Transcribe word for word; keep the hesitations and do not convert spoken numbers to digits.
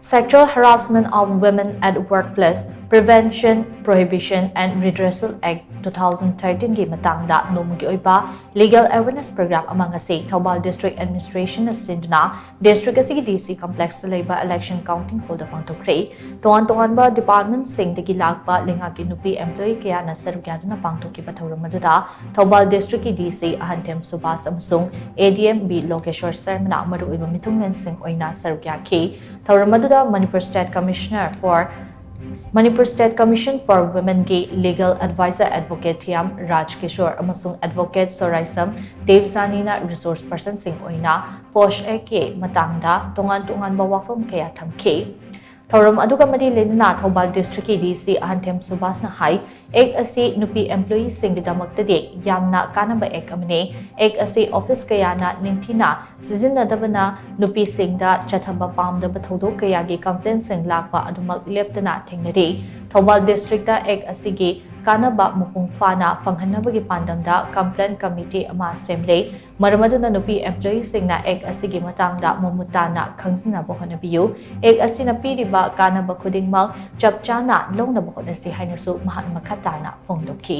Sexual Harassment of Women at Workplace Prevention, Prohibition and Redressal Act two thousand thirteen ꯒꯤ ꯃꯇꯥꯡꯗ ꯅꯣꯡꯃꯒꯤ ꯑꯣꯏꯕ Legal Awareness Program ꯑꯃ ꯉꯁꯤ ꯊꯧꯕꯥꯜ District Administration ꯅ ꯁꯤꯟꯗꯨꯅ district ꯑꯁꯤꯒꯤ D C Complex ꯇ ꯂꯩꯕ Election Counting Hall ꯗ ꯄꯥꯡꯊꯣꯛꯈ꯭ꯔꯦ꯫ ꯇꯣꯉꯥꯟ ꯇꯣꯉꯥꯟꯕ department ꯁꯤꯡꯗꯒꯤ ꯂꯥꯛꯄ ꯂꯩꯉꯥꯛꯀꯤ ꯅꯨꯄꯤ employee ꯀꯌꯥꯅ ꯁꯔꯨꯛ ꯌꯥꯗꯨꯅ ꯄꯥꯡꯊꯣꯛꯈꯤꯕ ꯊꯧꯔꯝ ꯑꯗꯨꯗ ꯊꯧꯕꯥꯜ district ꯀꯤ D C ꯑꯍꯟꯊꯦꯝ ꯁꯨꯕꯥꯁ ꯑꯃꯁꯨꯡ A D M B ꯂꯣꯀꯦꯁꯣꯔ ꯁꯔꯃꯅ ꯃꯔꯨꯑꯣꯏꯕ ꯃꯤꯊꯨꯡꯂꯦꯟꯁꯤꯡ ꯑꯣꯏꯅ ꯁꯔꯨꯛ ꯌꯥꯈꯤ꯫ ꯊꯧꯔꯝ ꯑꯗꯨꯗ Manipur State Commissioner for Manipur State Commission for Women ꯒꯤ Legal Advisor Advocate ꯊꯤꯌꯥꯝ ꯔꯥꯖ ꯀꯤꯁꯣꯔ ꯑꯃꯁꯨꯡ Advocate ꯁꯣꯔꯥꯏꯁꯝ ꯗꯦꯕꯖꯥꯅꯤꯅ resource person ꯁꯤꯡ ꯑꯣꯏꯅ POCSO Act ꯀꯤ ꯃꯇꯥꯡꯗ ꯇꯣꯉꯥꯟ ꯇꯣꯉꯥꯟꯕ ꯋꯥꯐꯝ ꯀꯌꯥ ꯊꯝꯈꯤ꯫ ꯊꯧꯔꯝ ꯑꯗꯨꯒ ꯃꯔꯤ ꯂꯩꯅꯅ ꯊꯧꯕꯥꯜ district ꯀꯤ D C ꯑꯍꯟꯊꯦꯝ ꯁꯨꯕꯥꯁꯅ ꯍꯥꯏ, Act ꯑꯁꯤ ꯅꯨꯄꯤ employee ꯁꯤꯡꯒꯤꯗꯃꯛꯇꯗꯤ ꯌꯥꯝꯅ ꯀꯥꯟꯅꯕ Act ꯑꯃꯅꯤ꯫ Act ꯑꯁꯤ office ꯀꯌꯥꯅ ꯅꯤꯡꯊꯤꯅ ꯁꯤꯖꯤꯟꯅꯗꯕꯅ ꯅꯨꯄꯤꯁꯤꯡꯗ ꯆꯠꯊꯕ ꯄꯥꯝꯗꯕ ꯊꯧꯗꯣꯛ ꯀꯌꯥꯒꯤ complaint ꯁꯤꯡ ꯂꯥꯛꯄ ꯑꯗꯨꯃꯛ ꯂꯦꯞꯇꯅ ꯊꯦꯡꯅꯔꯤ꯫ ꯊꯧꯕꯥꯜ district ꯇ Act ꯑꯁꯤꯒꯤ ꯀꯥꯟꯅꯕ ꯃꯄꯨꯡ ꯐꯥꯅ ꯐꯪꯍꯟꯅꯕꯒꯤ ꯄꯥꯟꯗꯝꯗ complaint committee ꯑꯃ ꯁꯦꯝꯂꯦ꯫ ꯃꯔꯝ ꯑꯗꯨꯅ ꯅꯨꯄꯤ employee ꯁꯤꯡꯅ Act ꯑꯁꯤꯒꯤ ꯃꯇꯥꯡꯗ ꯃꯃꯨꯠ ꯇꯥꯅ ꯈꯪꯖꯤꯟꯅꯕ ꯍꯣꯠꯅꯕꯤꯌꯨ꯫ Act ꯑꯁꯤꯅ ꯄꯤꯔꯤꯕ ꯀꯥꯟꯅꯕ ꯈꯨꯗꯤꯡꯃꯛ ꯆꯞ ꯆꯥꯅ ꯂꯧꯅꯕ ꯍꯣꯠꯅꯁꯤ ꯍꯥꯏꯅꯁꯨ ꯃꯍꯥꯛ ꯃꯈꯥ ꯇꯥꯅ ꯐꯣꯡꯗꯣꯛꯈꯤ꯫